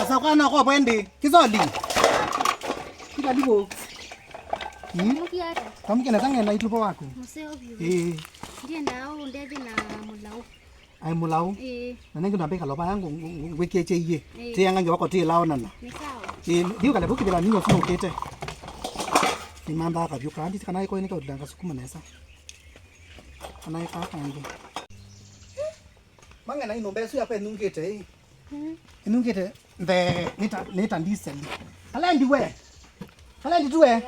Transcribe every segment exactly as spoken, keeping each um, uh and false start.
Sasa kana kwa bwende. Kizoli. Kizoli bo. Hmm? Mũthiĩ ata? Kamũkĩna sang'e na itupo waku. Mũseo vyũ. Eh. Ndiendaa ũndethye na mũlaũ. Ai mũlaũ. Ĩĩ. Na nengĩ ndambĩka loba yangu ngwĩkie cheiye. Ĩĩ. Tianga ngi wako ti laonana. Nĩ sawa. Ĩĩ, ndiu kale buki bila ninyo sino ukite. Ni manda akavyo kandi kana iko ni kaudanga sukuma nesa. Kana ika kangi. Mang'e na ino mbesu yakwa inungite ii. Mm. Inungite nde nita nita diesel. Kalendi we. Kalendi tuwe.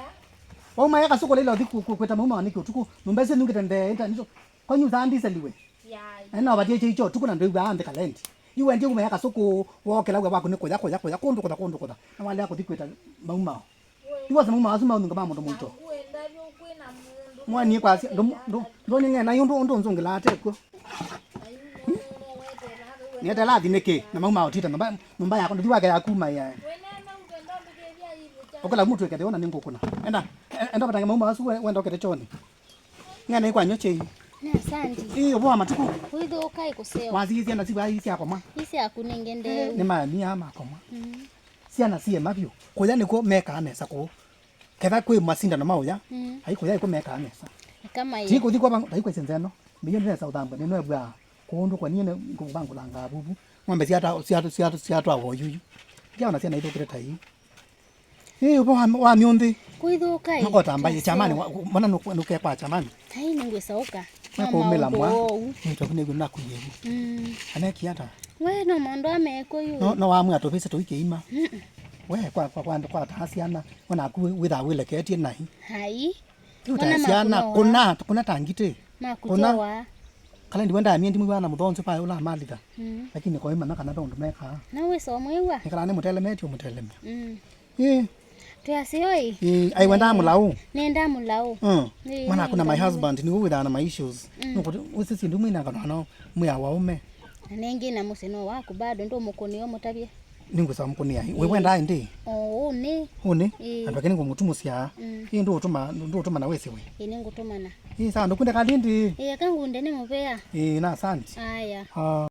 Wauma yaka soko lilo thiku kweta mauma waniki utuku. Numbesu inungite nde nita nito. Kwa nyuza diesel we. Yai. Na no vatie cheicho tuku na ndwigua ande kalendi. Iwe ndiye kumeka suku wokela we waku ni kuya kuya kuya kundu kutha kundu kutha. Na wale yako thikwita maumao. Iwe se maumao asu maunga ma mundu muito. Mwani kwa si ndo ndo ndo ni ngena yundu ndo nzungila ate ko. Ni ate la thinike na maumao tita nyumba nyumba yako ndiwa ya kuma ya. Okala mtu ekete ona ningukuna. Enda enda batange maumao asu wenda okete choni. Ng'ana ikwanywa chei. Nĩ asandi. Ĩĩ, ũvoo wa matukũ. Wĩthũka ĩkũseo. Wasikie syana siku ai syakoma. Isi aku nenge ndeu. Nĩ maemia makomwa. Mm. Syana siema vyũ. Kũya nĩkuo mekaa nesa kũu. Ketha kwĩ masindano ma ũya. Mm. Ai kũya ĩkũ mekaa nesa. Kama ti kũthi kwa tai kwa senzeno. Mbiyo nesa ũthamba nĩ nwebwa. Kũndũ kwa niĩ ngũvangũlanga vuvu. Ng'ombe siata siata siata siatwa woyuyu. Ndiaona syana ithũkĩte tai. Ĩĩ, ũvoo wa, wa myũnthĩ. Kwĩthũka ĩ. Makotamba ĩ chamani, mwana nũkekwa chamani. Ai, nĩngwĩsaũka. Nĩkũmĩla mwa. Nĩtwaku nĩw'o nakuie. Mm. Aneki ata? We, no maũndũ amekũ yu? No, no wamwĩa tũvĩsĩ tũikĩima. Mm-mm. We, kwa, kwa, kwa, kwa taa syana, wanaku wĩthaa wĩleketie nahi. Ai. Yu ta syana, kuna, kuna tangite. Makũtoa. Kala ndiwe ndamie ndimwĩw'aa na mũthonzĩ paĩ ũla amalitha. Mm. Lakini koimanya kana ve ũndũ mekaa. Na wĩsa ũmwĩw'a? Nĩkala nĩmũtelemetye ũmũtelemya. Mm. Ĩĩ. Twĩaseo ĩ? Ĩĩ, aiwe ndaa mũlaũ. Nenda mũlaũ. Mm. Ĩĩ, mwana akuna my husband, nĩwe wĩthaa na my issues. Mm. Nũkũti, wĩsĩ syĩndũ mwĩnanga no mwĩa wa ũme. Na nengĩ na mũsĩ no waku bado ndũmũkũnĩo mũtavye. Nĩngwĩsa mũkũnĩa. Ĩĩ. Wĩwendaa ĩndĩ? Oo, ũnĩ. Ũnĩ? Ĩĩ. Andũ ake nĩngũmũtumũsya. Mm. Ĩĩ, ndũũtũma, ndũũtũmana wĩsĩ we. Ĩĩ, nĩngũtũmana. Ĩĩ, sawa, ndũkunde kalindi. Ĩĩ, eka ngunde nĩ mũvea. Ĩĩ, na asante. Aya. Ah.